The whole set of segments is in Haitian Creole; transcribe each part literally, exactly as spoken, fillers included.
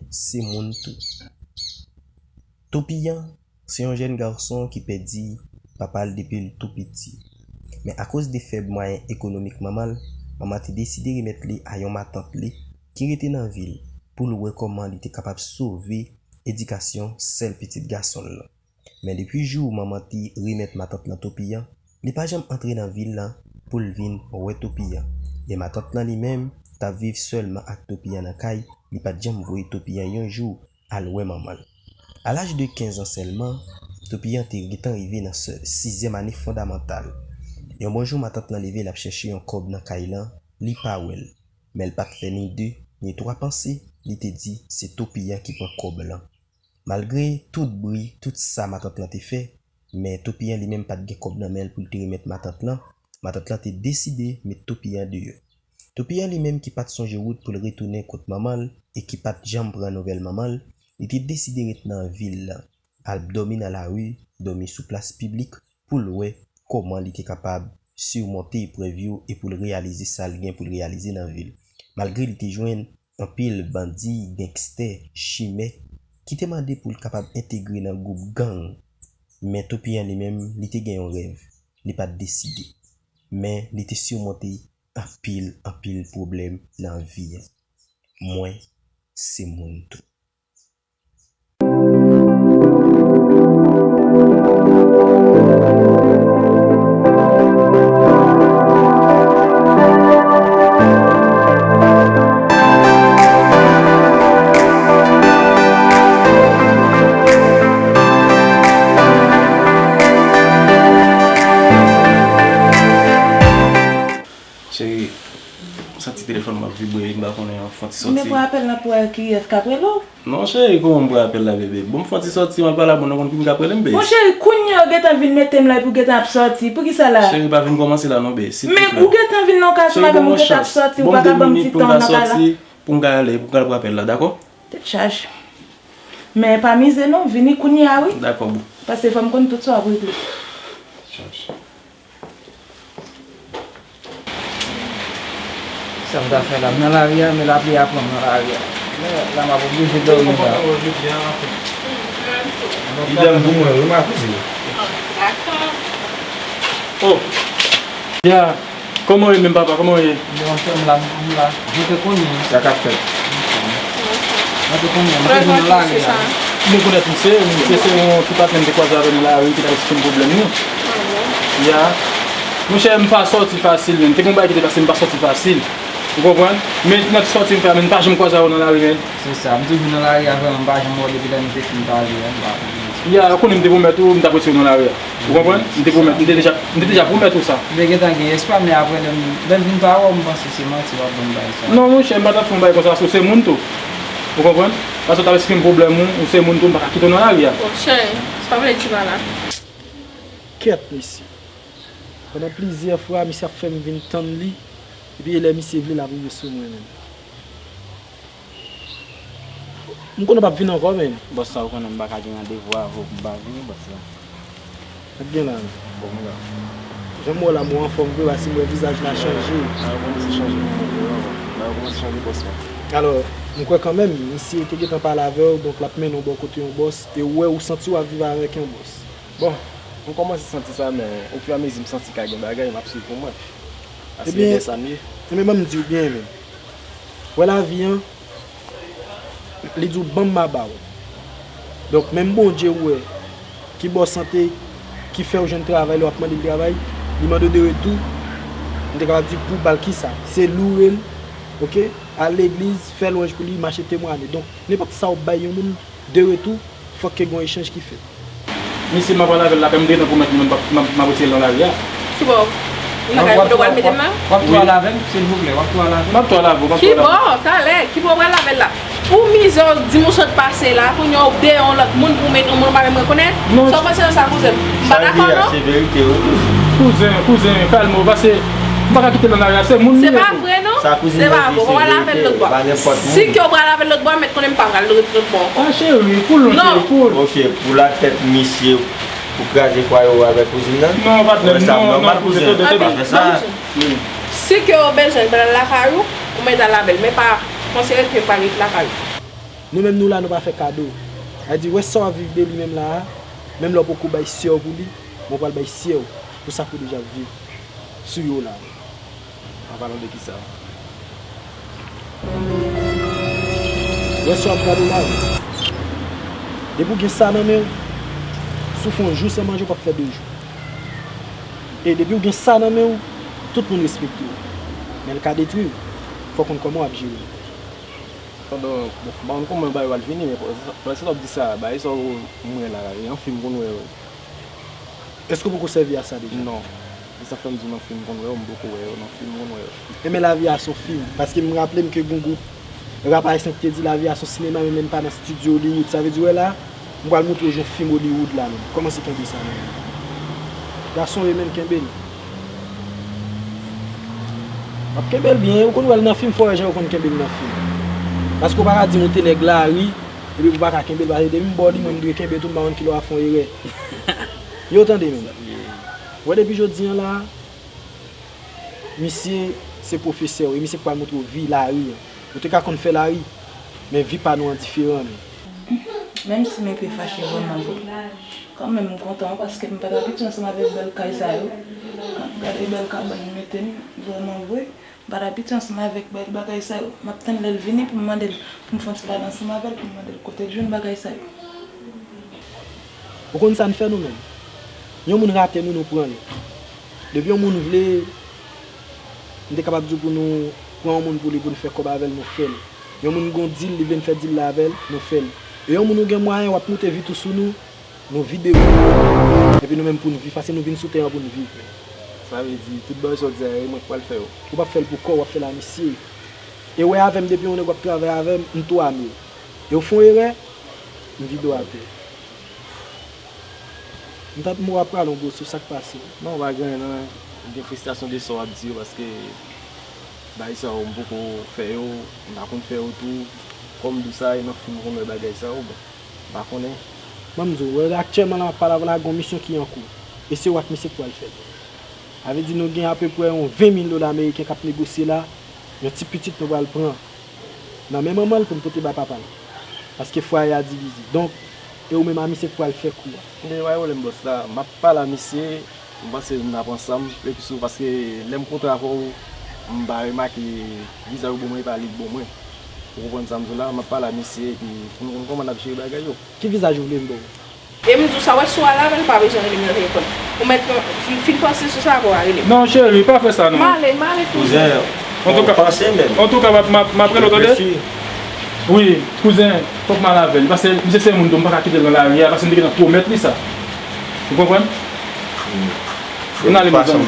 se moun tou. Topiyan se yon jèn gason ki pèdi papa l depi l tou piti. Men akoz de fèb mwayen ekonomik manman l, manman te deside remèt li a yon matant li ki rete nan vil pou l wè kòman li te kapab sove edikasyon sèl pitit gason l lan. Men depi jou manman te remèt matant lan Topiyan, li pa janm antre nan vil lan pou l vin wè Topiyan. E matant lan li menm t ap viv sèlman ak Topiyan nan kay, li pa t janm voye Topiyan yon jou al wè manman l. A laj de kenz an sèlman, Topiyan te gentan rive nan se- sizyèm ane fondamantal. Yon bon jou, matant lan leve, l ap chèche yon kòb nan kay lan, li pa wè l. Men l pa t fè ni de, ni twa panse, li te di se Topiyan ki pran kòb lan. Malgre tout bri, tout sa matant lan te fè, men Topiyan li menm pa t gen kòb nan men l pou l te remèt matant lan. Matant lan te deside met Topiyan deyò. Topiyan li menm ki pa t sonje wout pou l retounen kot manman l e ki pa t janm pran nouvèl manman l, li te deside ret nan vil lan, al dòmi nan lari, dòmi sou plas piblik pou l wè kòman li te kapab simonte eprèv yo e pou l reyalize sa l gen pou l reyalize nan vi l. Malgre li te jwenn anpil bandi, gangstè, chimè ki te mande pou l kapab entegre nan gwoup gang, men Topiyan li menm, li te gen yon rèv, li pa t deside. Men li te simonte anpil, anpil pwoblèm nan vi an. Mwen, se moun tou. Cheri, m santi telefòn m ap vibre, m pa konnen, fon ti sòti. Men pou apèl la pou wè kiyès k ap rele w. Non, cheri, kòman m pran apèl la, bebe? Bon, m fon ti sòti, m al pale a moun nan, konn ki m k ap rele m, bebe. Bon, cheri, kounye a ou gentan vin mete m la epi ou gentan ap sòti. Poukisa la? Cheri, pa vin kòmanse la, non, bebe, silvouplè. Men ou gentan vin nan okazyon avè m, ou gentan ap sòti, ou pa ka ban m ti tan nan kay la? Cheri, ban m de minit pou m ka sòti, pou m ka ale, pou m ka pran apèl la, dakò? Tèt chaje. Men pa mize non, vini kounye a wi. Dakò, boo. Paske fò m konn tout sa w ap regle. Tèt chaje. Sa m ta fè la? M nan lari a, men lapli a pran m nan lari a. Men la m ap oblije dòmi la. Idèm pou mwen, wi, ma kouzin. Oh. Ya, kòman w ye menm, papa? Kòman w ye? Bon, anfòm la, m la. Jan w te konnen. Sa k ap fèt? Jan w te konnen, m toujou nan lari a. M rekonèt misye, misye se yon ti patnè m te kwaze avè l nan lari, ki t ap eksplike m pwoblèm li. Ya. Monchè, m pa sòti fasil, menm. Te gen yon bagay ki te pase, m pa sòti fasil. Ou konprann? Men nan ti sòti m fè a, men m pa janm kwaze avè w nan lari, men. Se sa, m toujou nan lari a, vrèman, m pa janm wè w depi lè nou te fin pale a, m pa konn. Ya, ou konnen m te pwomèt ou, m t ap retire w nan lari a. Ou konprann? M te pwomèt, m te deja, m te deja pwomèt ou sa. M te gentan gen espwa, men apre lè m, lè m vin pa wè w, m panse se manti w ap ban m bay sa. Non, monchè, m pa t ap fè yon bagay konsa, paske w se moun tou. Ou konprann? Paske w t ap eksplike m pwoblèm ou, ou se moun tou, m pa ka kite w nan lari a. Bon, cheri, se pa vle di m ala. Kèt, mesye. Pandan plizyè fwa, misye ap fè m vin tann li, epi e lè misye vle l ap rive sou mwen menm. M konnen w p ap vin ankò, men. Bòs la, ou konnen m pa ka gen randevou avè w pou m pa vini, bòs la. Sa k gen la, menm? Bon, m la. Jan m wè w la, m wè w anfòm vre, paske m wè vizaj la chanje. Sa rekòmanse chanje, m wè w, la rekòmanse chanje, bòs la. Alò, m kwè kanmenm, misye te gentan pale avè w, donk l ap mennen w bò kote yon bòs, e w wè ou santi w ap viv avèk yon bòs. Bon, m kòmanse santi sa, men ofiramezi m santi ka gen bagay, m ap swiv pou mwen. Paske e de sa m ye. Ebyen, ban m di w byen, men. Wè lavi an, li di w, "Ban m, m a ba w." Donk, menm Bondye ou wè, ki ba w sante, ki fè w jwenn travay, lè w ap mande l travay, li mande w de retou, m te kapab di, pou ba l kisa? Se loure l, oke? Al legliz, fè lwanj pou li, mache temwanye. Donk, nenpòt sa w bay yon moun, de retou, fòk ke gen yon echanj ki fèt. Mesye, m ap pale avè l la, men m deja pwomèt li, m ap, m ap, m ap retire l nan lari a. Kibò? Ou nan kay, ou pral mete m la? W ap tou al avè m, silvouplè, w ap tou al avè m. M ap tou al avè w, m ap tou al avè w. Kibò? Talè, kibò w pral avè l la? Pou mizè w di m ou sot pase la, kounye a w deyò yon lòt moun pou w mete yon moun ou pa menm rekonèt? Non. Sa w panse nan sa, kouzen m? M pa dakò, non. Se verite, wi, kouzen. Kouzen, kouzen, kalme w, paske m pa ka kite l nan lari a, se moun li ye tou. Se pa vre, non. Se pa vre, w pral avè l lòt bò. Si ke w pral avè l lòt bò, mèt konnen m pa pral ret lòt bò ankò. Ah, cheri, cool non, cheri, cool. Monchè, pou latèt misye, pou kraze fwaye w avèk kouzin nan? Non, patnè, non, non, non, kouzen, pa fè sa. Si ke w bezwen l pral lakay ou, ou mèt al avè l, men pa konsidere ke l pral ret lakay ou. Nou menm nou la, nou pa fè kado. Sa di, wè sa w ap viv de li menm la a, menm lè w poko bay syè w pou li, men w pral bay syè w pou sa k ou deja viv sou yo la. An palan de kisa? Wè sa w ap gade la, wi. Depi w gen sa nan men w, si w fè yon jou san manje, w p ap fè de jou. E depi w gen sa nan men w, tout moun respekte w. Men l ka detwi w. Fò w konn kòman w ap jere l. Pandan, bon, m pa konn kòman bagay yo al vini, men prensip ap di sa, bagay sa yo m wè la, e nan fim m konn wè yo. Èske w poko sèvi a sa deja? Non. Se sa k fè m di w nan fim m konn wè yo, m poko wè yo, nan fim m konn wè yo. Enben lavi a se yon fim, paske m raple m ke gen yon gwoup rap ayisyen ki te di lavi a se yon sinema, menm lè n pa nan estidyo Hollywood. Sa vle di, wè la, m pral montre w jan yon fim Hollywood la menm. Kòmanse kenbe sa menm. Gason w ye menm, kenbe l. W ap kenbe l byen, ou konn wè l nan fim, fò w wè jan yo konn kenbe l nan fim. Paske w pa ka di m ou te nèg lari, epi pou w pa ka kenbe l, paske depi m bò li, mwen m dwe kenbe tou, m pa konn kilè w ap fè yon erè. Yo tande menm. Wè depi jodi an la, misye se pwofesè w, e misye k pral montre w vi lari an. Ou te ka konn fè lari, men vi pa nou an diferan menm. Menm si m enpe fache vrèman vre. Kanmenm, m kontan wi, paske m pa t abitye ansanm avèk bèl kay sa yo. Gade bèl kabann li mete m, vrèman vre. M pa t abitye ansanm avèk bèl bagay sa yo. M ap tann lè l vini pou m mande l, pou m fè yon ti pale ansanm avè l, pou m mande l kote l jwenn bagay sa yo. Ou konn sa n fè nou menm? Yon moun rate nou, nou pran l. Depi yon moun vle, m te kapab di w pou nou pran yon moun pou li, pou n fè kòb avè l, nou fè l. Yon moun gon dil, li vle n fè dil la avè l, nou fè l. E yon moun ou gen mwayen, w ap moute vit ou sou nou, nou vide w. Epi nou menm pou n viv, paske nou vin sou tè an pou n viv. Sa vle di, tout bagay sa w di a, e mwen k pral fè yo. Ou p ap fè l pou kò w, w ap fè l a misye. E wè avè m, depi yon nèg w ap travay avè m, m tou ame. E w fè yon erè, m vide w atè. M t ap, m wè w ap prale yon gwo sou, sa k pase? Non, pa gen anyen non, m gen fristrasyon de sa w ap di yo, paske bagay sa yo, m poko fè yo, m pa konn fè yo tou. Kòm m di w sa, e nan fim m konn wè bagay sa yo, bon, m pa konnen. Ban m di w, wè, aktyèlman la, m ap pale avè w la, gen yon misyon ki an kou. E se w ak misye k pral fè l. Sa vle di nou gen apeprè yon ven mil dola ameriken k ap negosye la, yon ti pitit nou pral pran nan men manman l pou n pote bay papa l. Paske fwaye a divize. Donk, e ou menm a misye k pral fè kou a. Men pa gen pwoblèm bòs la, m ap pale a misye, m panse n ap ansanm, epi sou, paske lè m kontre avè w, m pa remake vizaj ou ban mwen, e pa li k ban mwen. Ou konprann sa m di w la, m ap pale a misye, epi pou n konn kòman n ap jere bagay yo. Ki vizaj ou vle m ba w? E m di w sa, wè, si w al avè l, pa bezwen rele m nan telefòn. Ou mèt fin, fin panse sou sa, apre w a rele m. Non, cheri, pa fè sa, non. M ale, m ale, kouzen. Antouka, antouka, m ap, m ap, m ap rele w, tande? Wi, kouzen, fòk m al avè l. Paske misye se moun tou, m pa ka kite l nan lari a, paske m te gentan pwomèt li sa. Ou konprann? N ale, medam.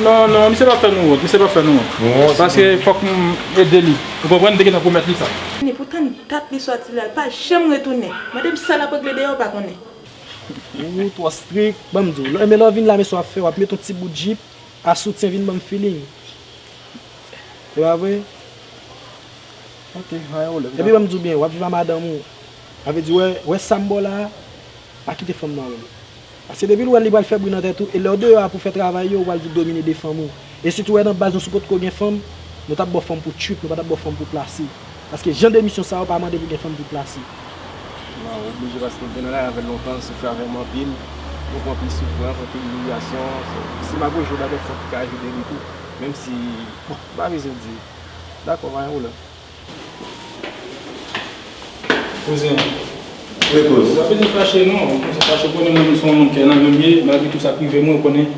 Non, non, misye p ap fè nou wont, misye p ap fè nou wont. Paske fòk m ede li. Ou konprann? M te gentan pwomèt li sa. Ni poutan dat li sòti la, li pa janm retounen. Mande m sa l ap regle deyò, w pa konnen. Ou twò strik. Ban m di w, lè, men lè w vin la, men sa w ap fè, w ap met yon ti bout jip a soutyen, vin ban m feeling. E pa vre? Ok, pa gen pwoblèm. Epi ban m di w byen, w ap viv a madanm ou. Sa vle di, wè, wè sa m ba w la a, pa kite fanm nan wè l. Paske depi l wè l, li pral fè bri nan tèt ou, e lè w deyò a pou fè travay yo, ou pral vin domine de fanm ou. E sitou wè nan baz nou, si w potko gen fanm, nou t ap ba w fanm pou trip, nou pa t ap ba w fanm pou plase. Paske jan de misyon sa yo pa mande pou gen fanm pou plase. Non, ou oblije paske m te nan lari avè l lontan, l soufri avè m anpil. Li pran anpil soufrans, anpil imilyasyon. So, si m ap rejwe bagay sa ki ka ajoute li tou, menm si, bon, m pa bezwen di. Dakò, pa gen pwoblèm. Kouzen. Wi, kouz. Ou pa bezwen fache non. Ou pa bezwen fache, ou konnen mwen menm se yon moun kè nan men m ye, malgre tout sa k rive mwen, ou konnen.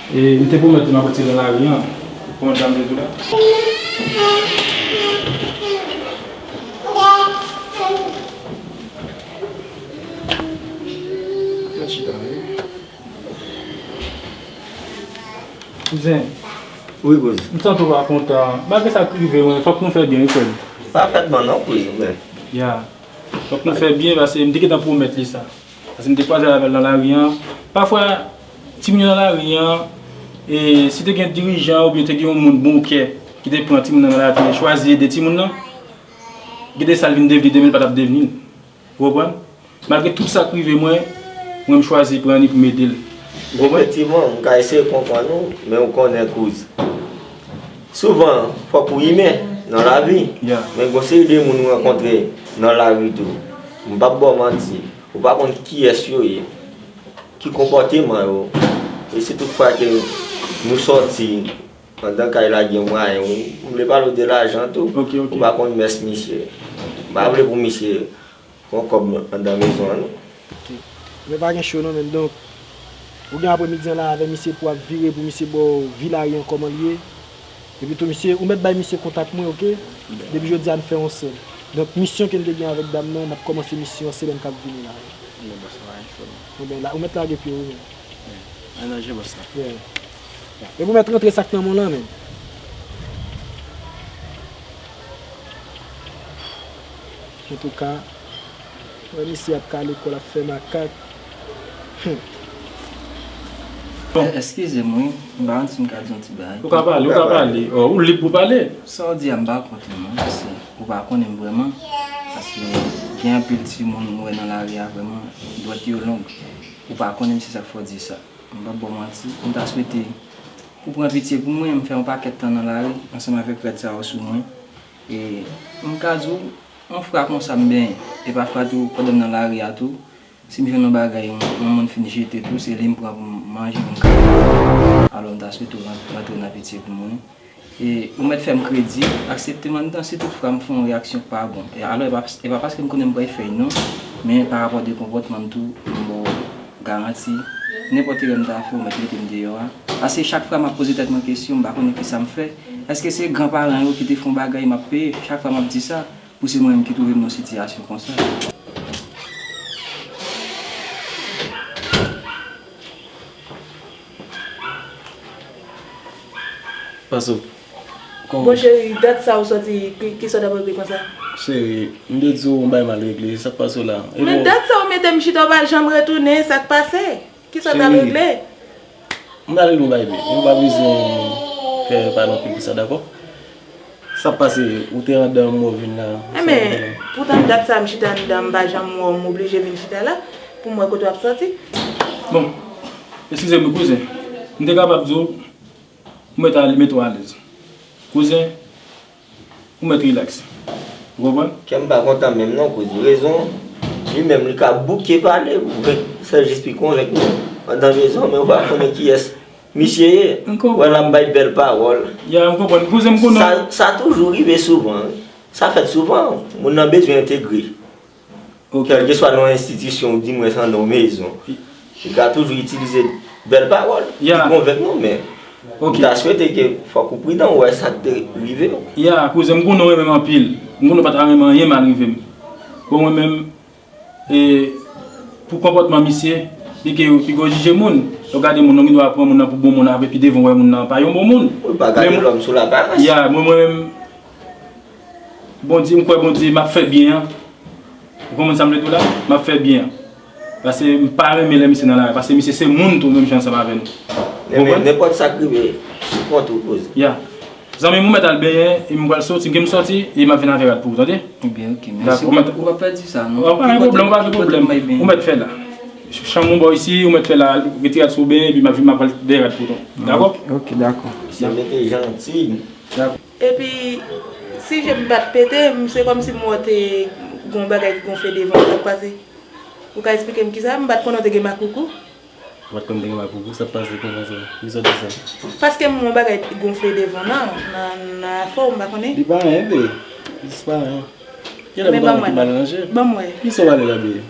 E m te pwomèt li m ap retire nan lari an. Ou konprann sa m vle di w la? Mwen chita, wi. Kouzen. Wi, kouz. M santi w pa kontan. Malgre sa k rive mwen, fòk nou fè byen, wi, frè m. Pafètman non, kouz, men. Ya. Fòk nou fè byen, paske m te gentan pwomèt li sa. Paske m te kwaze avè l nan lari an. Pafwa, timoun yo nan lari an, e si te gen dirijan oubyen te gen yon moun bon kè ki te pran timoun nan nan lari, te chwazi ede timoun nan, gade sa l vin devni demen, l pa t ap devni l. Ou konprann? Malgre tout sa k rive mwen, mwen m chwazi pran li pou m ede l. Ou konprann? Efektivman, m ka eseye konprann ou, men ou konnen, kouz. Souvan, fòk ou imen. nan lavi. Men gon seri de moun ou rankontre nan lari tou. M p ap ba w manti. Ou pa konn kiyès yo ye, ki konpòteman yo. E si tout fwa ke nou sòti anndan kay la gen mwayen, wi. M vle pale w de lajan tou. Ou pa konn mès misye. M pa vle pou misye pran kòb anndan mezon an, non. Ok. Men pa gen cho non, menm. Donk, ou gen apremidi an la avè misye pou w ap vire pou misye ba w vi lari an kòman l ye. Epi tou, misye, ou mèt bay misye kontak mwen, ok? Depi jodi a, n fè yon sèl. Donk, misyon ke n te gen avèk dam nan, n ap kòmanse misyon an semèn k ap vini la. Bon, bòs la, pa gen cho non. Bon, ben, la, ou mèt lage pye w, wi, menm. An danje, bòs la. Yeah. Epi ou mèt rantre sa k nan men w lan, menm. Antouka, wè misye ap kale kò l ap fè makak. Bon. Eskize m wi, m pa konn si m ka di yon ti bagay. Ou ka pale, ou ka pale. Oh, ou lib pou pale. Sa w di a, m pa kontre non, paske ou pa konnen m vrèman. Paske gen anpil timoun m wè nan lari a vrèman, dwèt yo long. Ou pa konnen m, se sa k fè w di sa. M p ap ba w manti, m ta swete ou pran pitye pou mwen, m fè yon pakèt tan nan lari ansanm avèk rad sa yo sou mwen. E m ka di w, yon fwa konsa m benyen. E pafwa tou, pandan m nan lari a tou, si m jwenn yon bagay, yon, yon moun fin jete tou, se li m pran pou m manje, pou m ka manje. Alò, m ta swete w ran-, rantre nan pitye pou mwen. E ou mèt fè m kredi, aksepte m anndan, si tout fwa m fè yon reyaksyon k pa bon. E alò, e pa, e pa paske m konnen m pral fè l non, men pa rapò de konpòtman m tou, m ba w garanti, nenpòt erè m ta fè, ou mèt mete m deyò a. Paske chak fwa m ap poze tèt mwen kesyon, m pa konnen kisa m fè. Èske se granparan yo ki te fè yon bagay m ap peye? Chak fwa m ap di sa, pou se mwen menm ki twouve m nan sitiyasyon konsa. Paso, kòman? Bon, cheri, dat sa ou sòti, ki, kisa w t ap regle konsa? Cheri, m te di w yon bagay mal regle, sa k pase w la? Men dat sa ou mete m chita, ou pa janm retounen, sa k pase? Kisa w t ap regle? M prale lwen bay, baby. M pa bezwen fè pale anpil pou sa, dakò? Sa k pase, ou te anndan, m wè w vin la. Enben, poutan dat sa m chita anndan, m pa janm wè w, m oblije vin chita la pou m wè kote w ap sòti. Bon, eskize m wi, kouzen. M te kapab di w, ou mèt ale, mete w alèz. Kouzen, ou mèt rilaks. Ou konprann? Kè m pa kontan menm non, kouz. Rezon, li menm, li ka bouke pale, ou fè, fè jis pi konvenk nou anndan mezon, men ou pa konnen kiyès misye ye. M konprann. Wè l ap bay bèl pawòl. Ya, m konprann. Kouzen, m konnen. Sa, sa toujou rive souvan, wi. Sa fèt souvan. Moun nan bezwen entegre. Ok. Kèlkeswa nan yon enstitisyon, ou di mwens nan yon mezon. Li ka toujou itilize bèl pawòl, li konvenk nou, men m ta swete ke fòk ou pridan, ou wè sa k te rive w. Ya, kouzen, m konnen w renmen m anpil. M konnen w pa ta renmen anyen mal rive m. Bon, mwen menm, e, pou konpòtman misye, li ke yo pi gwo jije moun. Yo gade moun, yo gen dwa pran moun nan pou bon moun, apre pi devan w wè moun nan pa yon bon moun. Ou pa gade lòm sou laparans. Ya, mwen, mwen menm, Bondye, m kwè Bondye, m ap fè byen an. Ou konprann sa m vle di w la? M ap fè byen an. Paske m pa renmen lè misye nan lari. Paske misye se moun tou, menm jan ansanm avè nou. Ou konprann? Men nenpòt sa k rive, sou kont ou poze. Ya. Zanmi m, ou mèt al benyen, e m pral sòti. M gen m sòti, e m ap vin avè rad pou ou, tande? Ebyen, ok, mèsi. Dakò, ou mèt. Ou pa pèdi sa, non. Ou pa gen pwoblèm, ou pa gen pwoblèm. Ou mèt fè la. Chanm ou bò isi, ou mèt fè la, retire rad sou ou benyen, epi m ap vin, m ap pral dèyè rad pou ou, tonton. Dakò? Ok, dakò. Misye mete janti. Dakò. Epi, si je m pa t pete, m, se kòmsi m wè w te gen yon bagay ki gonfle devan w, sa k pase? Ou ka eksplike m kisa? M pa t konnen w te gen makoukou. Ou pa t konn te gen makoukou, sa k pase, kòman sa? Poukisa w di sa? Paske m wè yon bagay gonfle devan w nan, nan, nan afè w, m pa konnen. Li pa anyen, bebe. Li pa anyen. Gen lè m pa wè ki mal ranje. Ban m wè. Kisa w pale la, bebe?